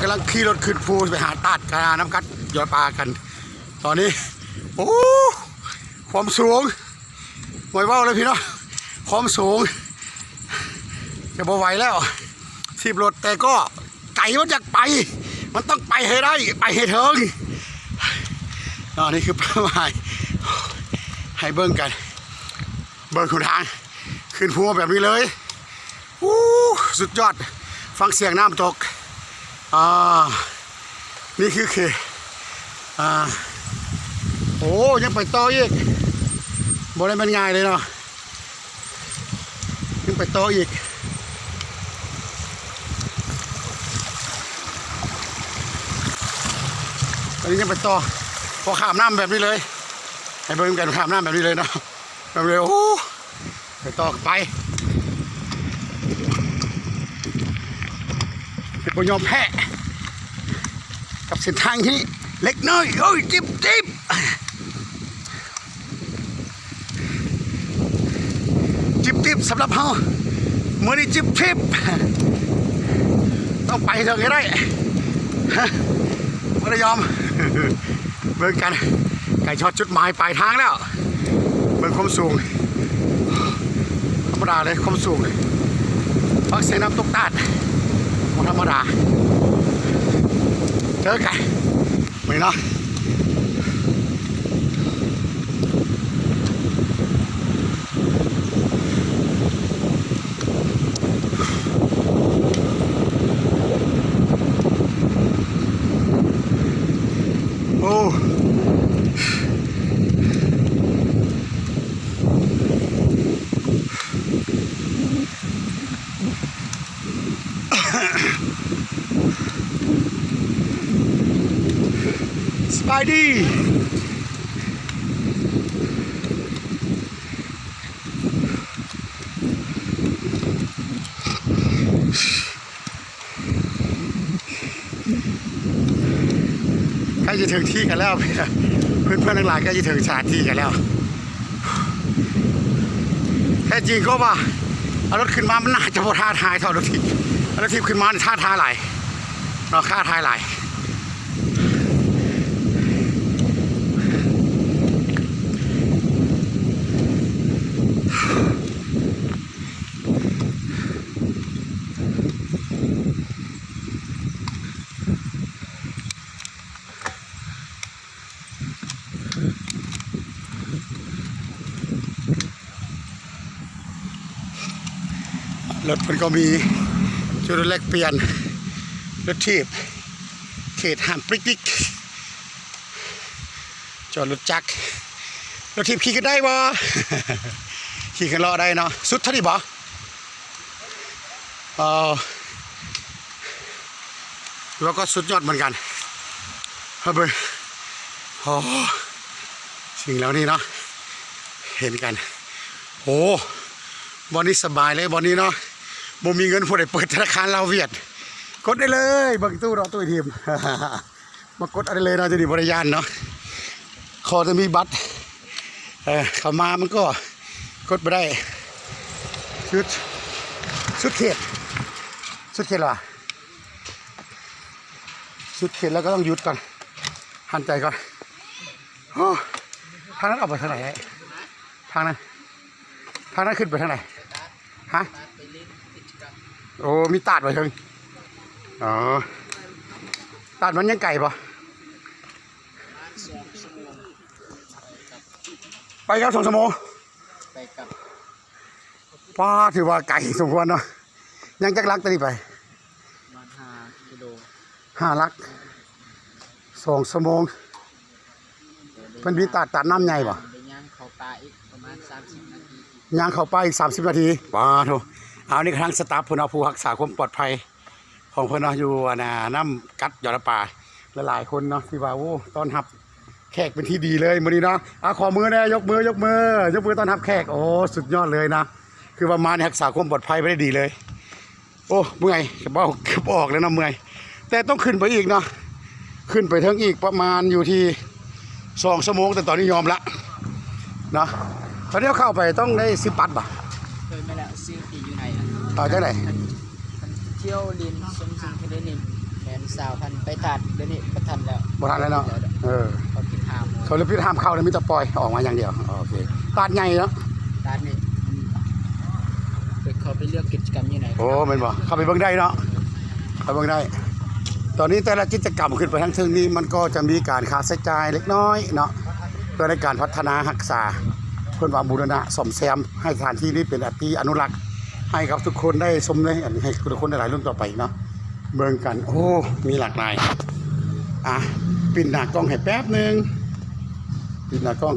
ກຳລັງຂີ່ລົດຂຶ້ນພູໄປຫາຕາດກະນຳກັນ ຢອດປາກັນ ຕອນນີ້. ໂອ້ ຄວາມສູງ ບໍ່ເວົ້າເລີຍພີ່ນ້ອງ ຄວາມສູງ ຈະບໍ່ໄຫວແລ້ວ ຖີບລົດ ແຕ່ກໍໃຈມັນຢາກໄປ ມັນຕ້ອງໄປໃຫ້ໄດ້ ໄປໃຫ້ເຖິງເນາະ. ນີ້ຄືເປົ້າໝາຍ ໃຫ້ເບິ່ງກັນ ເບິ່ງຫົນທາງຂຶ້ນພູມາແບບນີ້ເລີຍ. ໂອ້ ສຸດຍອດ ຟັງສຽງນ້ຳຕົກ. ອ່າ ນີ້ຄືເຂດ ອ່າ ໂອ້ ຍັງໄປຕໍ່ອີກ ບໍ່ໄດ້ແມ່ນງ່າຍເລີຍເນາະ ຍັງໄປຕໍ່ອີກ. ອັນນີ້ຍັງໄປຕໍ່ ພໍຂ້າມນ້ຳແບບນີ້ເລີຍ ໃຫ້ເບິ່ງກັນ ຂ້າມນ້ຳແບບນີ້ເລີຍເນາະ ແບບນີ້ ໂອ້ ໄປຕໍ່ໄປ ບໍ່ຍອມແພ້ກັບເສັ້ນທາງທີ່ເລັກນ້ອຍ. ໂອ້ຍ ຈິບໆ ຈິບໆ ສຳລັບເຮົາ ມື້ນີ້ຈິບໆ ຕ້ອງໄປເຖິງໃຫ້ໄດ້ ບໍ່ໄດ້ຍອມ. ເບິ່ງກັນ ໃກ້ຮອດຈຸດໝາຍປາຍທາງແລ້ວ. ເບິ່ງຄວາມສູງ ທຳມະດາເລີຍ ຄວາມສູງ ຟັງສຽງນ້ຳຕົກຕາດ ບໍ່ທຳມະດາ. ເຈີກັນມື້ນີ້ເນາະ. ໂອ້ ສະບາຍດີ. ໃກ້ຈະເຖິງທີ່ກັນແລ້ວ ເພື່ອນໆທັງຫຼາຍໃກ້ຈະເຖິງສະຖານທີ່ກັນແລ້ວ. ແທ້ຈິງກໍວ່າເອົາລົດຂຶ້ນມາ ມັນໜ້າຈະບໍ່ທ້າທາຍເທົ່າລົດຖີບ ເອົາລົດຖີບຂຶ້ນມານີ້ທ້າທາຍຫຼາຍເນາະ ທ້າທາຍຫຼາຍ. ລົດເພິ່ນກໍມີຈຸດແລກປ່ຽນລົດຖີບ ເຂດຫ້າມປິກນິກ ຈອດລົດຈັກ ລົດຖີບຂີ່ຂຶ້ນໄດ້ບໍ່? ຂີ່ຂຶ້ນເລາະໄດ້ເນາະ ສຸດເທົ່ານີ້ບໍ່? ເອີ ແລ້ວກໍສຸດຍອດເໝືອນກັນ ເຮົາເບິ່ງ ໂອ້ ສິ່ງເຫຼົ່ານີ້ເນາະ ເຫັນກັນ ໂອ້ ບ່ອນນີ້ສະບາຍເລີຍ ບ່ອນນີ້ເນາະ ບໍ່ມີເງິນຜູ້ໃດເປີດທະນາຄານລາວຫວຽດ ກົດໄດ້ເລີຍ ເບິ່ງຕູ້ເນາະ ຕູ້ອີທີເອັມ ມາກົດເອົາໄດ້ເລີຍເນາະ ໂຕນີ້ບໍ່ໄດ້ຢ້ານເນາະ ຂໍແຕ່ມີບັດ ເອີ ເຂົ້າມາມັນກໍກົດບໍ່ໄດ້ ສຸດ ສຸດເຂດ ສຸດເຂດແລ້ວຫວາ? ສຸດເຂດແລ້ວກໍຕ້ອງຢຸດກ່ອນ ຫັນໃຈກ່ອນ. ໂອ້ ທາງນັ້ນອອກໄປທາງໃດ? ທາງນັ້ນ ທາງນັ້ນຂຶ້ນໄປທາງໃດ? ຮະ? ໂອ້ ມີຕາດໄວ້ເທິງ ອໍ ຕາດມັນຍັງໄກບໍ່? ປະມານສອງຊົ່ວໂມງ ໄປກັບສອງຊົ່ວໂມງ ໄປກັບ ປ້າ ຖືວ່າໄກສົມຄວນເນາະ ຍັງຈັກຫຼັກແຕ່ນີ້ໄປ? ປະມານຫ້າກິໂລ ຫ້າຫຼັກ ສອງຊົ່ວໂມງ ເພິ່ນມີຕາດ ຕາດນ້ຳໃຫຍ່ບໍ່? ໄດ້ຍ່າງເຂົ້າປ່າອີກປະມານສາມສິບນາທີ ຍ່າງເຂົ້າປ່າອີກສາມສິບນາທີ ປ້າໂທ້ ອັນນີ້ກະທາງສະຕາຟເພິ່ນເນາະ ຜູ້ຮັກສາຄວາມປອດໄພຂອງເພິ່ນເນາະ ຢູ່ອັນນ່າ ນ້ຳກັດ ຢອດລະປາ ຫຼາຍໆຄົນເນາະ ທີ່ວ່າ ໂອ້ ຕ້ອນຮັບແຂກເປັນທີ່ດີເລີຍມື້ນີ້ເນາະ ອາ ຂໍມືແດ່ ຍົກມື ຍົກມື ຍົກມືຕ້ອນຮັບແຂກ ໂອ້ ສຸດຍອດເລີຍນະ ຄືວ່າມານີ້ຮັກສາຄວາມປອດໄພໄວ້ໄດ້ດີເລີຍ. ໂອ້ ເມື່ອຍ ກະເວົ້າກະບໍ່ອອກແລ້ວເນາະ ເມື່ອຍ ແຕ່ຕ້ອງຂຶ້ນໄປອີກເນາະ ຂຶ້ນໄປເທິງອີກປະມານຢູ່ທີ່ສອງຊົ່ວໂມງ ແຕ່ຕອນນີ້ຍອມລະເນາະ ຕອນນີ້ເຮົາເຂົ້າໄປຕ້ອງໄດ້ຊື້ບັດບໍ່? ໂດຍ ແມ່ນແລ້ວ ຊື້ທີ່ຢູ່ໃນ ເອົາຈັ່ງໃດ? ຄັນ ຄັນທ່ຽວຫຼິ້ນຊົມຊົມທະເລນີ້ແມ່ນ ຊາວພັນ ໄປຕາດ ດຽວນີ້ບໍ່ທັນແລ້ວ ບໍ່ທັນແລ້ວເນາະ ເອີ ເຂົາປິດຫ້າໂມງ ເຂົາເລີຍປິດຫ້າມເຂົ້າ ແລ້ວມີແຕ່ປ່ອຍອອກມາຢ່າງດຽວ ໂອເຄ ຕາດໃຫຍ່ເນາະ ຕາດນີ້ ເຂົາໄປເລືອກກິດຈະກຳຢູ່ໃນ ໂອ້ ແມ່ນບໍ່ ເຂົ້າໄປເບິ່ງໄດ້ເນາະ ເຂົ້າເບິ່ງໄດ້ ຕອນນີ້ແຕ່ລະກິດຈະກຳຂຶ້ນໄປທາງເທິງນີ້ ມັນກໍຈະມີການຄ່າໃຊ້ຈ່າຍເລັກນ້ອຍເນາະ ເພື່ອໃນການພັດທະນາຮັກສາ ເພິ່ນວ່າບູລະນະສ້ອມແຊມ ໃຫ້ສະຖານທີ່ນີ້ເປັນທີ່ອະນຸລັກ ໃຫ້ກັບທຸກຄົນໄດ້ຊົມ ໃຫ້ ໃຫ້ທຸກຄົນໄດ້ຫຼາຍລຸ້ນຕໍ່ໄປເນາະ ເບິ່ງກັນ ໂອ້ ມີຫຼາກຫຼາຍ ອ່ະ ປິດໜ້າກ້ອງໃຫ້ແປັບໜຶ່ງ ປິດໜ້າກ້ອງ